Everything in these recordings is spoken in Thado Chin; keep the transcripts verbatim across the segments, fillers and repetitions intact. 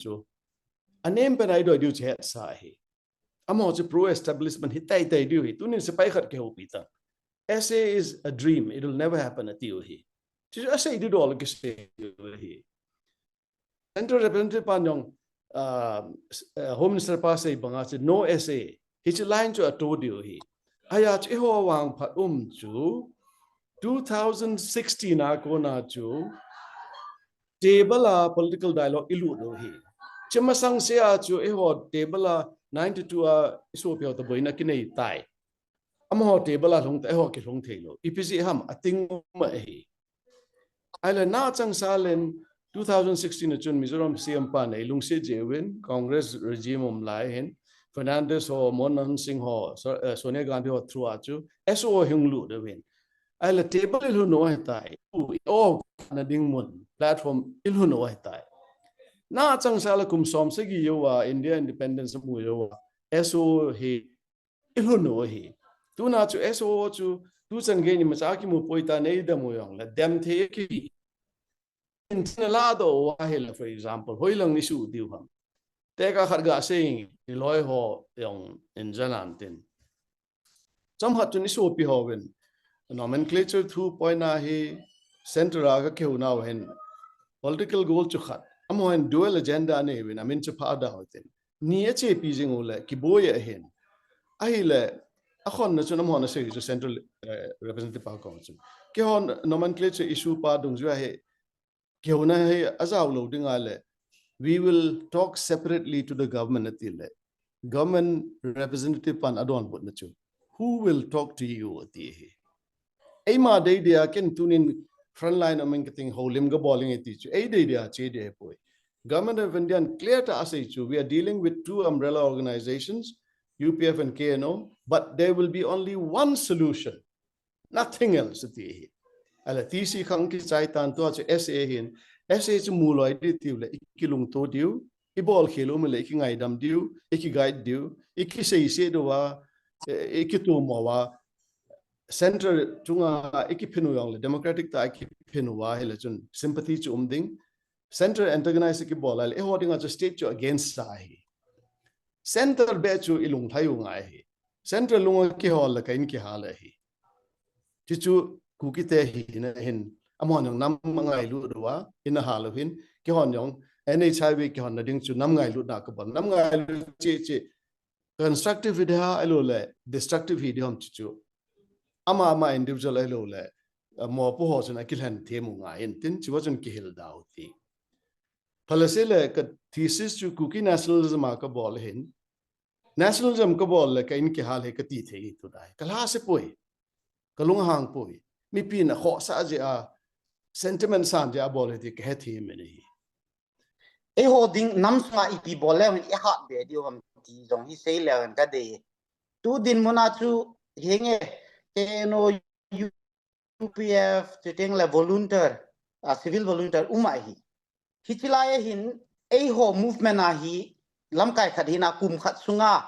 chu. A name pen a idoi diu chu hetsa ahi. Amaho chu pro-establishment hi tai tai diu ahi. Tunin sepai khat kihoupi ta. S A is a dream. It will never happen atiu ahi. Chu chu asei diu dol kisei diu ahi. Central Representative pan jong, uh, s- uh, Home Minister pa sei banga chu no S A. Hichi line chu ato diu ahi. Aya chu eiho vangphat um chu two thousand sixteen a kona chu table a political dialogue ilut diu ahi. Chi masang sea chu eiho table a ninety-two a isopi ho toh boina kinei tai. Amaho table a lhung ta eiho kilhung thei lou. Ipi jeh ham ating um ahi. Ahile na chang sa len two thousand sixteen a chun Mizoram C M pa nei lungset jeh uvin Congress regime um lai hin Fernandez ho, Manmohan Singh ho, So- eh, Sonia Gandhi ho through a chu S O hung lut diu ahin. Ahile table ilhun u ahitai. U, i o na ding mun platform ilhun u ahitai. Na chang sa le kum som sagi jou a India independence mu jou a S O hi ilhun u ahi. Tuna chu S O chu tu chang gei ni macha kimu poi ta nei dam u jong le dem thei ki in thina la do u ahile, for example, hoilang isu diu ham. Tekah khat gasei, iloi ho jong in janan tin. Chomkhat chun isopi hovin nomenclature thu poina hi centre a kakihou nau hin political goal chu khat. Amaho hin dual agenda anei uvin amin chu pha ada u tin. Ni achepi jing u le kiboi ahin. Ahile akhonna chun amahon asei chu central, eh, representative pa kong chun. Keihon nomenclature issue pa dungjuia hi kihouna hi ajao lou ding ahile, we will talk separately to the government ati le. Government representative pan adonbutna chu, who will talk to you ati hi. Eima dei dia ken tunin frontline a min kating houlim kabol inge ti chu. Ei dei dia che dia poi. Government of India clear ta asei chu, we are dealing with two umbrella organizations, U P F and K N O, but there will be only one solution. Nothing else ati hi. Ahile T C khang kichai tan tua chu S A hin, S A chu mu loi di tiu le, ikilungto diu, ibol khel um le, ikingaidam diu, ikiguide diu, ikiseise diu a, eh, ikitumo a, centre chunga ikiphin u jong le, democratic ta ikiphin u ahile chun, sympathy chu um ding, centre antagonize kibol ahile, eiho dinga chu state chu against sa hi. Centre be chu ilunglhai u ngai hi. Centre lunga kihol le ka in kihal ahi. Chuchu Kuki te hina hin, amahon jong nam ngailut diu a, ina hal u hin, keihon jong, N H I V kihonna ding chu nam ngailutna kabol. Nam ngailut che che, constructive hi dia, ahilou le, destructive hi dia ham chuchu. Ama ama individual ahilou le, eh, mopo ho chun akilhen them u ngai hin tin, chua chun kihil da u ti. Phale se le ka thesis chu Kuki nationalism a kabol hin, nationalism kabol le ka in kihal hi kati thei hi tu dai. Kalha se poi. Kalung hang poi. Mipin akhohsah jeh a, sentiment san jeh a bol hi ti kahe thei mei hi. Eiho ding nam sunga ipi bol le hin ihat be diu ham ti jong hi sei le hin kadei. Tu dinmun a chu hinge K N O U P F, chuteng le volunteer, a, civil volunteer um ahi. Hichi lai a hin, eiho movement a hi, lamkai khat hina kum khat sunga,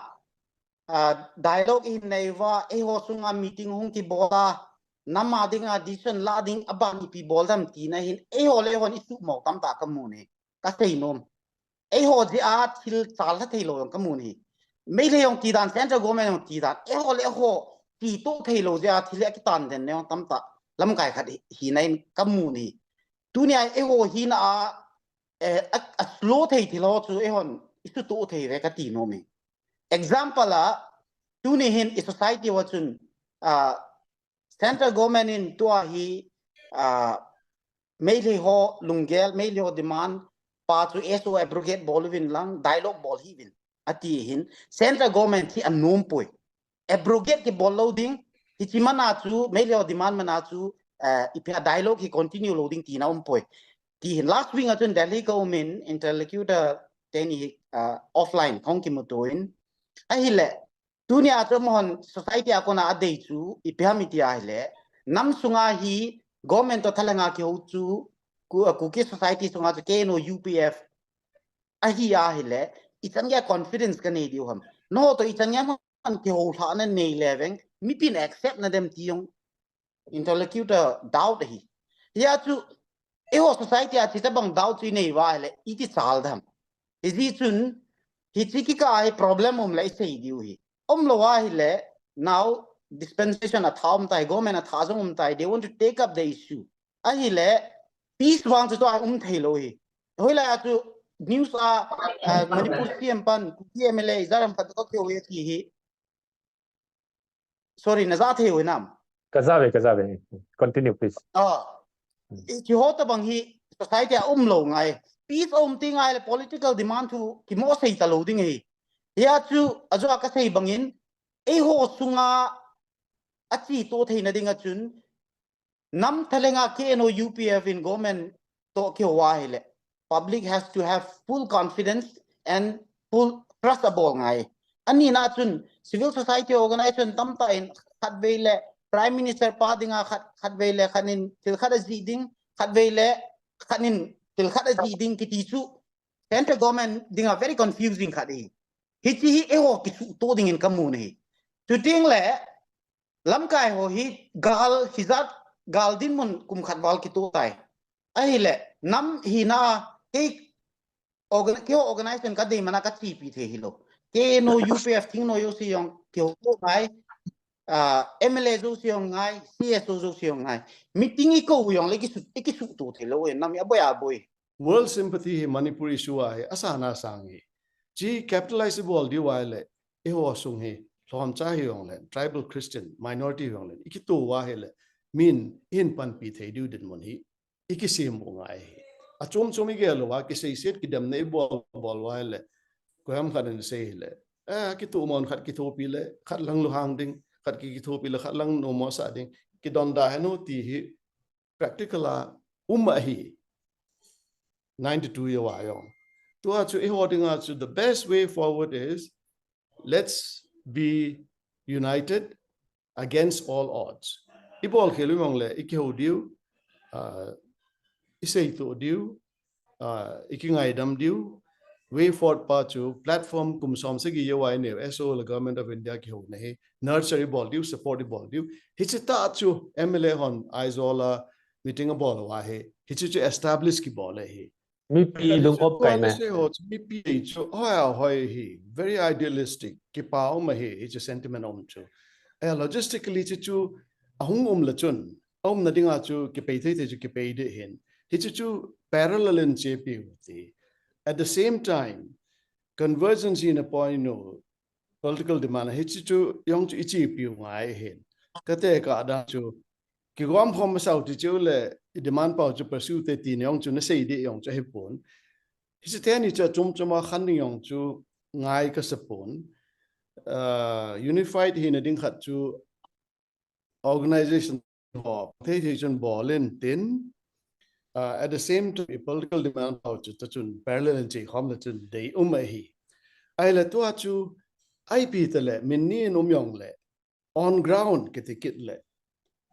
a, dialogue ihin nei uva, eiho sunga meeting hung kibol a, nam a dinga decision la ding aban ipi bol dem tina hin, eiho le eihon isuhmo tamtah kamu e. Kasei nom. Eiho jeh a thil chal lha thei lou jong kamu e. Meitei jong ti dan, central government jong ti dan. Eiho le eiho ti toh thei lou jeh a thil akitan den jong tamtah lamkai khat hi, hina in kamu e. Tunia eiho hina a, eh, a, a slow thei thil ho chu eihon isutoh thei uve kati nom e. Example a, tuni hin i society uva chun, ah, central government in tua hi, ah, Meitei ho lunggel, Meitei ho demand pa chu S O abrogate bol uvin lang, dialogue bol hih uvin ati hin, central government hi anom poi. Abrogate kibol lou ding, hichi mana chu, Meitei ho demand mana chu, eh, ipi a dialogue hi continue lou ding tina um poi. Ti hin last week a chun Delhi ka um in interlocutor teni hi, ah, offline kahung kimuto in. Ahile, tunia chu amahon society a kona adei chu ipi ham iti ahile, nam sunga hi government toh thalhenga kihou chu, Ku-, Kuki society sunga chu K N O U P F ahi ahile, ichan geiya confidence kanei diu ham. Nangho toh ichan geiya man kihou lhah nanei le veng, mipin accept nadem ti jong interlocutor doubt ahi. Hia chu, eiho society a chuti bang doubt chu inei uva ahile, iti chal dem. Hijeh chun, hiche kikah a hi problem um le isei diu hi. Umlou ahile, now dispensation athah um tai, government athah jong um tai, they want to take up the issue. Ahile, peace vang chu tua um theilou hi. Hoilai a chu news a, uh, Manipur C M pan, Kuki M L A, Izaram khat ka keu hi ati hi. Sorry, na ja thei u hinam? Ka ja ve, ka ja ve. Continue, please. Ah. Hiche ho tabang hi society a umlou ngai. Peace um ti ngai le political demand thu kimo sei talou ding hi. Hia chu, ajou a kasei bangin, eiho sunga ache to theina dinga chun, nam thalenga K N O U P F in government to kihou ahile, public has to have full confidence and full trust abol ngai. Anina chun civil society organization tamtah in khatvei le Prime Minister pa dinga khat, khatvei le khat in thil khat ajih ding, khatvei le khat in thil khat ajih ding kiti chu central government dinga very confusing khat hi. Hiche hi eiho kisuhto dingin kamu ahi. Chuteng le lamkai ho hi gal hijat gal dinmun kum khat val kito tai. Ahile nam hina kei organ-, keiho organization kadei mana kachepi thei hilou. K N O U P F thingnoi jouse jong kihou ngai, ah, M L A jouse jong ngai, C S O jouse jong ngai. Meeting ikou jong le kisu, ikisuhto theilou e, nam aboi aboi. World sympathy hi Manipur issue a hi asana sang hi. Hiche capitalize ibol diu ahile, eiho sung hi, lhomcha hijongle, tribal Christian, minority hijongle, ikito uva ahile, min ihin panpi thei diu dinmun hi, ikisem u ngai hi. Achom chom igel uva, kiseiset kidemna ibol bol uva ahile, koiham khat in sei hile, eh, kitoh mon khat kithopi le, khat lang lunghang ding, khat ki kithopi le, khat lang nommo sah ding, kidonda hen u ti hi, practical a um ahi. Ninety-two year a jong. Tua chu eiho dinga chu the best way forward is let's be united against all odds. Ibol khel u jongle, ikihou diu, ah, iseito diu, ah, ikingaidam diu, way forward pa chu platform kum som sagi jou a inei u S O le Government of India kihouna hi, nurture ibol diu, support ibol diu. Hiche tah chu M L A hon Aizawl a meeting abol uva hi, hiche chu establish kibol ahi. Mipi lung op kaina. Hiche ho chu mipi chu hoi a hoi hi, very idealistic, kipa um ahi, hiche sentiment um chu. Eh, logistically chu chu ahung um le chun, aumna dinga chu kipei thei thei chu kipei ding ahin. Hiche chu parallel in chepi u ti. At the same time, convergence in a point u, political demand hiche chu jong chu ichepi u ngai ahin. Katekah dan chu kigom khom masau ti chu le i demand pau chu pursue te ti jong chu nasei ding jong chu ahipon. Hiche teni chu chom chom a khan ding jong chu ngai kasa pon. Uh, unified hina ding khat chu organization ho thei thei chun bol intin, uh, at the same time, political demand pau chu ta chun parallel in chei khom le chun dei um ahi. Ahile tua chu ipi tile, min ni in um jongle, on ground kiti kit le.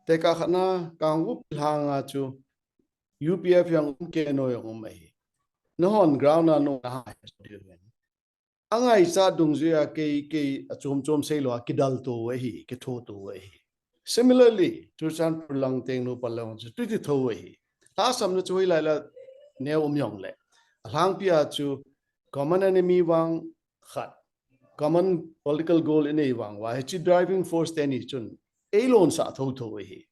Tekah khat na Kangpokpi langa chu U P F jong um, K N O jong um ahi. Nahon ground a nung nahai diu hin. Angaichat dungjuia kei, kei achom chom seilou a kidalto u ahi, kithoto u ahi. Similarly, Churachandpur lang Tengnoupal lang chu tuti tho u ahi. Tahsanna chu hoilai la neo um jongle. Alhangpi a chu common enemy vang khat, common political goal inei vang uva, hiche driving force teni chun eilonsah tho tho u ahi.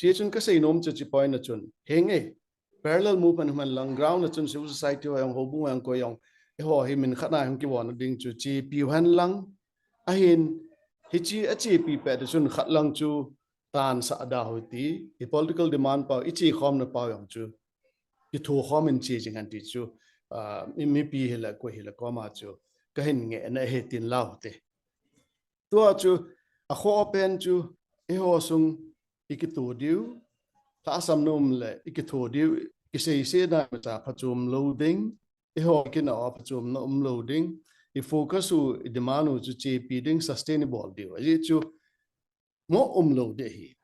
Hiche chun kasei nom chu hiche point a chun, henge, parallel movement hung hen lang, ground a chun civil society ho jong, houbung ho jong, koi jong, eiho hi min khat na hung kivon ding chu chepi u hen lang. Ahin, hiche achepi pet chun khat lang chu tansah da u hite, i political demand pau, iche khomna pau jong chu kitho khom in che jing hen ti chu, ah, mi, mipi hile koi hile koma chu kahin ngehna ahi tin lau te. Tua chu akhoh pen chu eiho sung ikito diu, tahsanna um le ikitho diu, kiseisetna imacha phachom lou ding, eiho kinah phachomna umlou ding, i focus u, i demand u chu chepi ding, sustain ibol diu. Ajeh chu mo umlou ding ahi.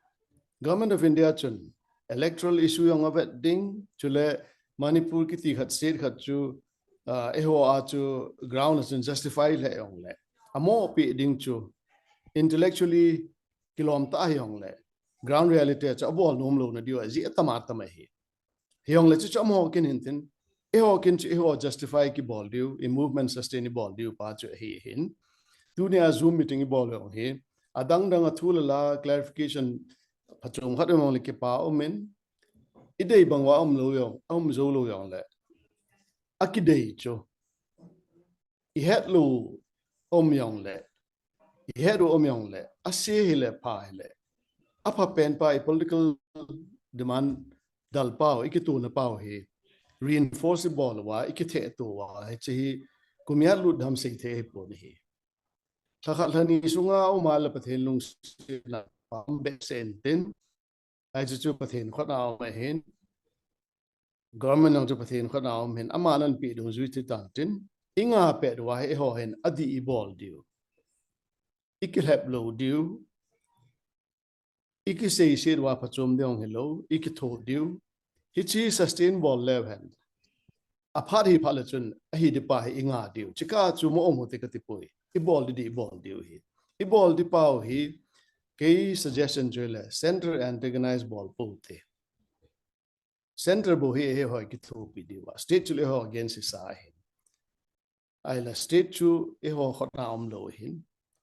Government of India chun electoral issue jong avet ding, chule Manipur kiti khat state khat chu, ah, eiho a chu ground a chun justify le jongle, amo pe ding chu intellectually kilom tah hijongle, ground reality a chu abol nom louna diu ajeh atam atam ahi. Hijongle chu chu amo kin hintin, Eiho kin chu eiho justify kibol diu, i movement sustain ibol diu pa chu ahi hin. Tunia Zoom meeting ibol jong hi, adang dang a thu le la clarification phachom khat um jong le kipa um in, idei bang uva um lou jong, um jou lou jong le, akidei chu ihet lou um jong le, ihet u um jong le, ase hile pha hile, apha pen pa i political demand dal pau, ikituna pau hi reinforce ibol uva, ikithe to uva, hiche hi kum ijat lut ham seithei hipon ahi. Lha khat lha ni sunga uma le Pathen lungsetna pha um behseh intin, hiche chu Pathen khut a um ahin, government jong chu Pathen khut a um hin, aman anapeh dungjui ti tan tin, inga pet uva hi eiho hin adih ibol diu, ikilhep lou diu, ikiseiset uva phachom ding hilou, ikitho diu. Hiche sustain bol leu hen, aphat hi phat le chun ahi di pa hi inga diu. Chika chu mo ong ho te kati poi. Ibol di di ibol diu hi. Ibol di pau hi, kei suggestion chu le, center antagonize bol pou te. Center bou hi eihoi kithopi diu va. State chu le eiho against isa ahin. Ahile state chu eiho khut a um lou ahin.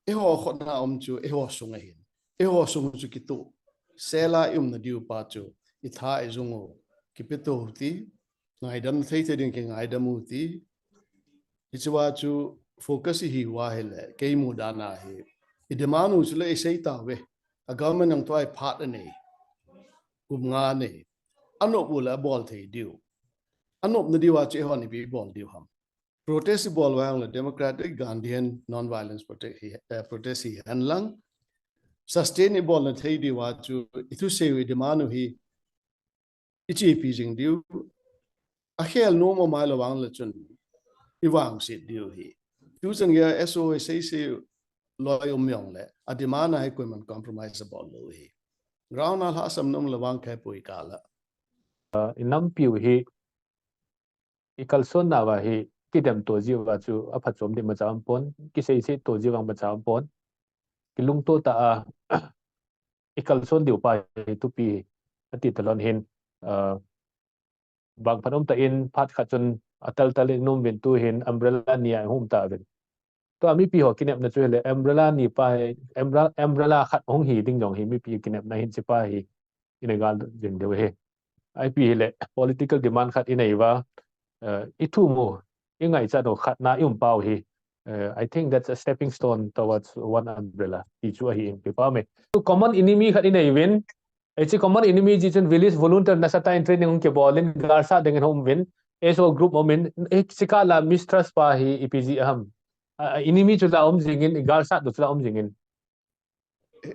Eiho khut a um chu eiho sung ahin. Eiho sung chu kitoh sela i umna diu pa chu itha ijung u kipeto ti. Ngaidam theithei ding kingaidam u ti. Hiche uva chu focus ihi uva hile, kei mudan a hi, i demand u chu le isei tauve. A government jong tua iphat anei. Kum nga anei. Anop u le abol thei diu. Anopna diu a chu eihon ipi ibol diu ham. Protest ibol uva jong le democratic Gandhian non-violence protest hi, eh, protest hihen lang, sustain ibolna thei diu a chu ithusei u, i demand u hi ichepi jing diu, akhel nom um a lou vang le chun ivangset diu hi. Tuchan geiya S O A seisei loi um jong le, a demand a hi koiman compromise abol lou hi. Ground a lhasam nom lou vang kei pui kala. Ah, i nampiu hi, i kalsonna uva hi, kidem to jiu va chu, aphachom di macha um pon, kiseiset to jiu vang macha um pon, kilungto ta a, i kalson diu pa hi thupi, ati talon hin, ah, vangphat um ta in, phat khat chun, atal tal in um vin tu hin, umbrella ni a hum ta vin. Tua mipi ho kinepna chu hile, umbrella ni pa hi, umbrella, umbrella khat hung hi ding jong hi, mipi kinepna hin chi pa hi, ina gal jing diu hi. Ipi hile, political demand khat inei uva, eh, i thum u, i ngaichat u khat na i um pau hi. Eh, I think that's a stepping stone towards one umbrella. Ti chu ahi in kipa me. Tu common enemy khat inei uvin. Hiche common enemy ji chun village volunteer nasatah in training hung kibol in galsat ding in hung um uvin. S O group um in. Hiche kah la mistrust pa hi ipi ji ham. Ah, enemy chu la um jing in, galsat u chu la um jing in.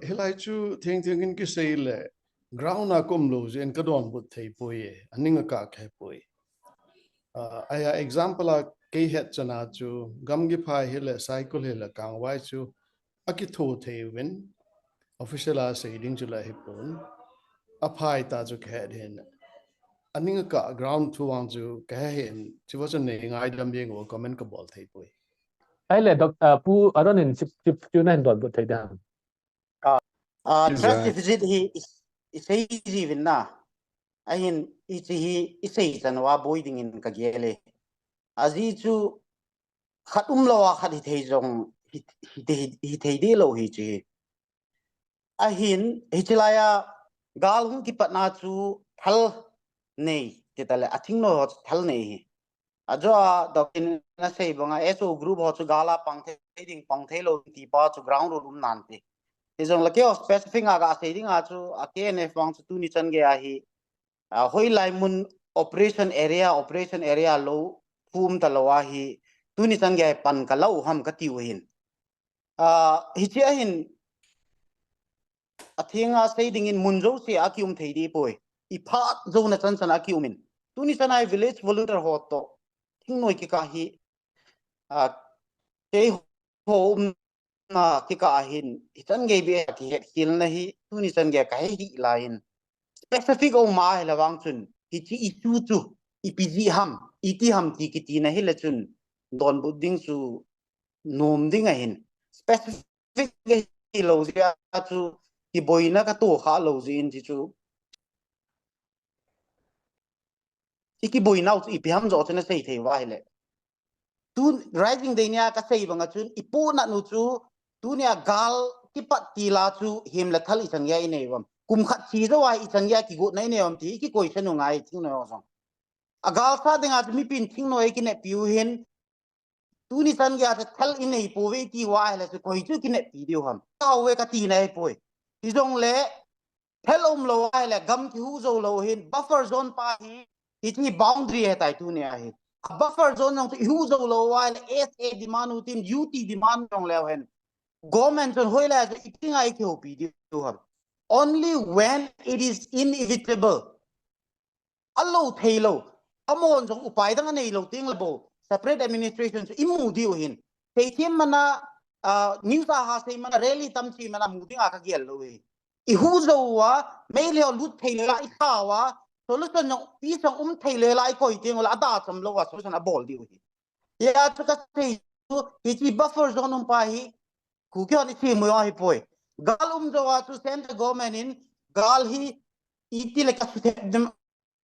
Hilai chu thengtheng in kisei le, ground a ka um lou jeh in ka donbut thei poi e, aning a kah kei poi. Ah, ahi a example a kei het chan a chu, Gamgiphai hile, Saikul hile, Kangvai chu, akitho thei uvin, official a sei ding chu la hipon, aphai ta chu ka het hin, aning a kah ground thu vang chu ka he hin, chuva chu nei ngaidam jeng uva comment ka bol thei poi. Ahile, Doc-, ah, Pu Aaron in chip, chip, chu na hin donbut thei ding. Ah, ah, trust deficit hi i, isei ji uvin na. Ahin, hiche hi isei chan uva boi ding in ka gel e. Ajeh chu khat um lou a khat hithei jong, hi, hithei, hithei deh lou hiche hi. Ahin, hiche laiya gal hung kipatna chu thal nei, ti tale, athing noi ho chu thal nei hi. Ajo a, Doc in asei banga, S O group ho chu gal a pang thei ding, pang thei lou ti pa chu ground rule um nante. Hijongle keiho specific a gasei ding a chu, a K N F vang chu tuni chan geiya hi, ah, hoilai mun operation area, operation area lou, thu um talou a hi, tuni chan geiya hi pan ka la u ham kati u hin. Ah, hiche a hin, atheng a sei ding in mun jouse a kium thei deh poi. Iphat jouna chan chan a kium in. Tuni chan a hi village volunteer ho toh thingnoi kikah hi, ah, keiho umna kikah a hin, hichan gei beh a kihet khel na hi, tuni chan gei ka he hih lai in. Specific a um a hile vang chun, hiche issue chu, ipi ji ham, iti ham ti kiti na hile chun, donbut ding chu, nom ding ahin. Specific hilou jeh a chu kiboina ka to kha lou jeh in ti chu. I kiboinau chu ipi ham joh chu na sei thei uva ahile. Tu Rising Day nia ka sei banga chun i pohnat u chu tunia gal kipat til a chu hem le thal ichan geiya i nei uvam. Kum khat chi jou a ichan geiya kigotna i nei uvam ti i kikoi san u ngai Thingnoi ho jong. A gal sat dinga chu mipin Thingnoi kineppi u hin tuni chan geiya chu thal i nei pouve ti uva ahile chu koi chu kineppi diu ham. Tao ve ka tina ahipoi. Hijongle thal umlou ahile gam kihuh jou lou hin buffer zone pa hi, hiche boundary ahitai tunia hi. A buffer zone jong chu i huh jou lou ahile S A demand u tin U T demand jong leu hen. Government chun hoilai chu ipi dinga i kihoupi diu ham. Only when it is inevitable. Alou theilou. Amahon jong upai dang anei lou teng le bou separate administration chu i mu diu hin. Seithem mana, ah, news a ha sei mana, rally tam chi mana mu dinga ka gel lou hi. I huh jou uva, Meitei ho lut thei le la i tha uva, solution jong, peace jong um thei le la i koi teng ule, ada cham lou uva solution abol diu hi. Hia chu ka sei chu, hiche buffer zone um pa hi, Kuki hon i themmo ahipoi. Gal um jou a chu central government in gal hi iti le ka sutep dem,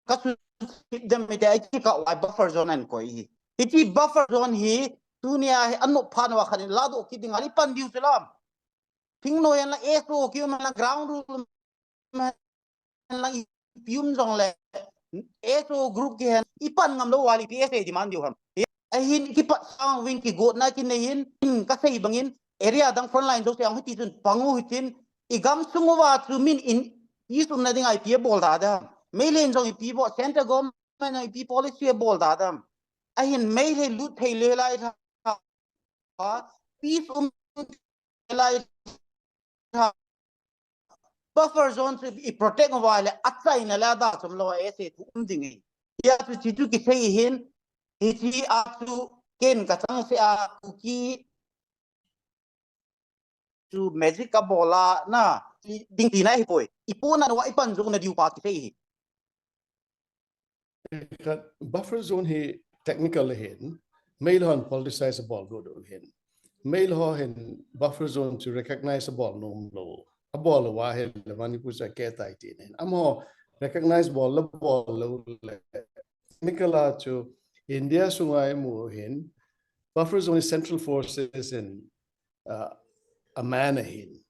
ka sutep dem iti a i kikah uva buffer zone ahin koi hi. Hiche buffer zone hi tunia hi anop phat uva khat in ladoh kit dinga i pan diu chu lam. Thingnoi hen lang S O kium hen lang ground rule hen lang ipi um jongle S O group kihen i pan ngam lou uva le ipi S A demand diu ham. Ahin kipat sang uvin kigotna kinei hin, ka sei bangin area dang front line jouse jong hiti chun pang u hitin i gamsung uva chu min in peace umna dinga ipi abol da dem. Meitei in jong ipi bol, central government in jong ipi policy abol da dem. Ahin Meitei lut thei le lai tha, peace um lai tha, buffer zone chu i protect uva le achaina le ada cham lou a S A thu um ding ahi. Hia chu hiche chu kisei hin, hiche a chu ken ka changseh a Kuki chu magic ka bol a na, i ding tina ahipoi. I pohnat uva i pan jou na diu pa kisei hi. Khat, buffer zone hi technical ahin, Meitei hon politicize abol doh doh ahin. Meitei ho hin buffer zone chu recognize abol nom lou. Abol uva ahile Manipur chu akeh tai tina ahin. Amaho recognize bol le bol lou le technical a chu India sunga i mu hin buffer zone hi central forces in, uh, a man ahin.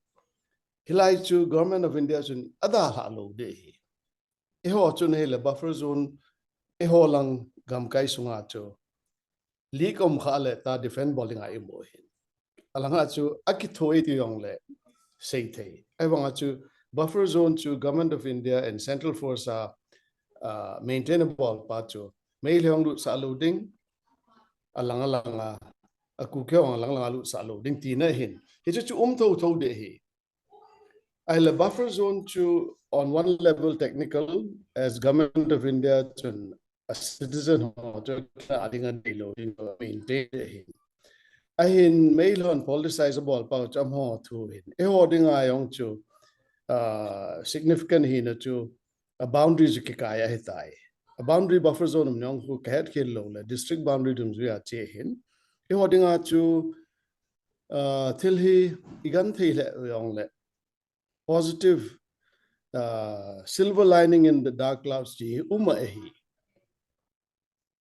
Hilai chu Government of India chun adalhah lou ding ahi. Eiho chun ahile buffer zone, eiho lang gamkai sunga chu leak um kha le ta defend bol dinga i mu ahin. Alanga chu akitho e ti jongle sei thei. Ahivanga chu buffer zone chu Government of India and Central Force a, ah, maintain abol pa chu Meitei hon lutsah lou ding, alang alanga, a Kuki hon alang alanga lutsah lou ding tina ahin. Hichu chu um thotho ding ahi. Ahile buffer zone chu on one level technical, as Government of India chun a citizen ho chu kina a dinga deilou ding maintain ahi. Ahin Meitei hon politicize abol pau chu amaho thu ahin. Eiho dinga jong chu, ah, significant hina chu a boundary chu kikai ahitai. A boundary buffer zone um jong khu kahet khel lou le district boundary dungjuia che ahin. Eiho dinga chu, ah, thil hi i genthei lheh jongle positive, uh, silver lining in the dark clouds ti hi um ahi.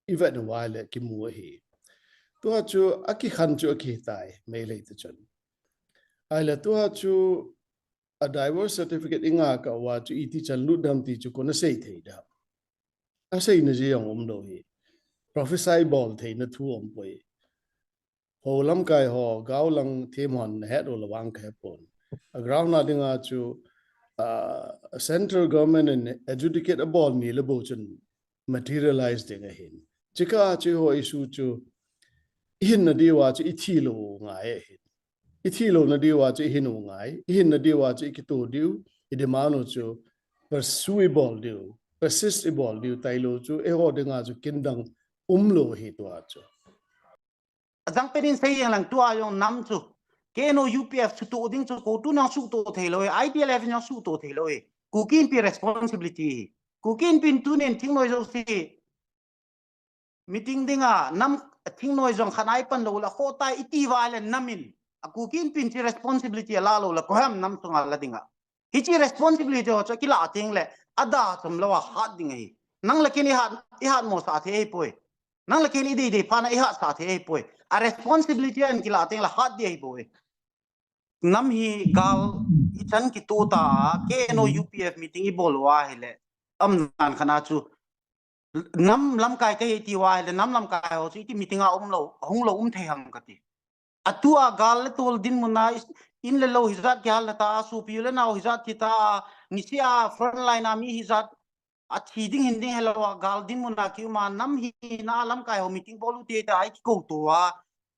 I vet uva le kimu ahi. Tua chu akikhen chu akitai, Meitei te chun. Ahile tua chu a divorce certificate i ngah kah uva chu iti chan lut dem ti chu koi in asei thei dem. Aseina jeh jong umlou hi. Prophesy bol theina thu umpoi. Ho lamkai ho, gao lang them hon nahet u le vang kahepon. A ground a dinga chu, ah, central government in adjudicate abol mi le bou chun materialize ding ahin. Chukah chu eiho issue chu, i hinna diuva chu i thilou ngai ahin. I thilouna diuva chu i hin u ngai, i hinna diuva chu i kito diu, i demand u chu pursue i bol diu, persist i bol diu, tailou chu eiho dinga chu kin dang umlou ahi tua chu. Ajang penin sei jeng lang tua jong nam chu. K N O U P F suhtoh ding chu kou tun jong suhtoh theilou, I T L F jong suhtoh theilou. Kuki Inpi responsibility. Kuki Inpi tunin thingnoi jouse meeting dinga nam thingnoi jong khat a i pan lou le khoh tai i ti uva le nam in. A Kuki Inpi hiche responsibility ala lou le koi ham nam sunga la dinga. Hiche responsibility ho chu kila teng le ada cham lou a hat ding ahi. Nang le kei in ihat, ihat mo sah thei ahipoi. Nang le kei in ideidei phat na ihat sah thei ahipoi. A responsibility a ikilah teng le hat ding ahipoi. Nam hi gal ichan kitoh ta, K N O U P F meeting ibol uva ahile, amdan khat na chu, nam lamkai kahi ti uva ahile, nam lamkai ho chu iti meeting a umlou, hunglou um thei ham kati. Atua gal le tol dinmun a is-, in le lou hijat kihal le ta, sopi u le nao hijat thi ta, niseh a front line a mi hijat, athi ding hin ding helou a gal dinmun a kium a, nam hina a lamkai ho meeting bol u te ta, ikikou to a,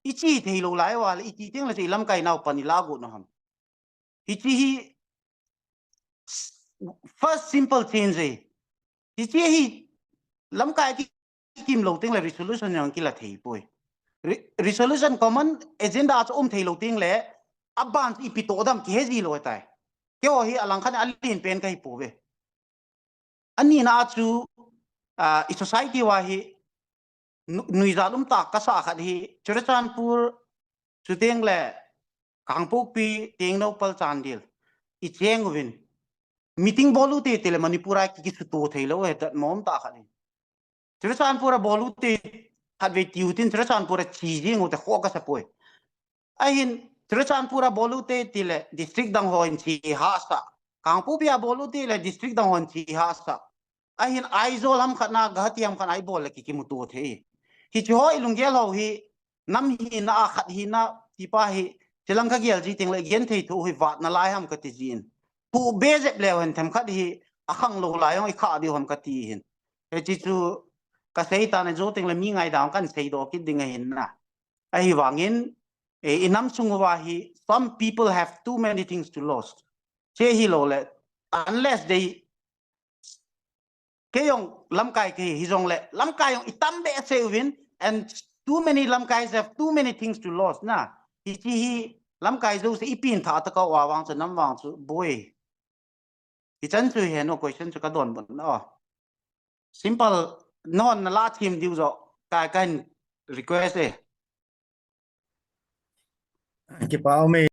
ichi theilou lai uva le, iti teng le chu ilamkai nau pan ilah got u ham. Hichi hi first simple change e. Hichi hi lamkai kikim lou teng le resolution jong kila thei poi. Re-, resolution common agenda chu um thei lou teng le aban chu ipi toh dam kihe ji lou tai. Keiho hi alang khat a len pen kahi pouve. Ani na chu, ah, i society uva hi nu-, nuijat um ta kasa khat hi Churachandpur, chuteng le Kangpokpi, Tengnoupal, Chandel icheng uvin. Meeting bol u te te le Manipur a ki, kisuto thei lou u hi tat mong um ta khat hi. Churachandpur a bol u te khatvei ti u tin Churachandpur a chi jing u te kho kasa poi. Ahin Churachandpur a bol u te ti le district dang ho in chi hahsa. Kangpokpi a bol u te le district dang ho in chi hahsa. Ahin Aizawl ham khat na, Guwahati ham khat na ibol le kikimuto thei. Hichi ho ilunggel ho hi nam hina a khat hina ti pa hi, chilang kagel ji teng le gen thei tho hi vat nalai ham kati jin. Pu be jep leu hen themkhat hi akhang lou lai jong ikha diu ham kati hin. Hichi chu kasei ta na jo teng le mi ngaidam kan seidoh kit ding ahin na. Ahivangin, eh, i nam sung uva hi, some people have too many things to lose. Che hilou le, unless they, kei jong lamkai kahi, hijong le, lamkai jong itam behseh uvin, and too many lamkais have too many things to lose na. Hichi hi, lamkai jouse ipin tha ta kau a vang chu, nam vang chu, boi. Hichan chu hi no question chu kadonbut na. Simple, non nala thim diu jo, ka, kan request e. Kipa um e.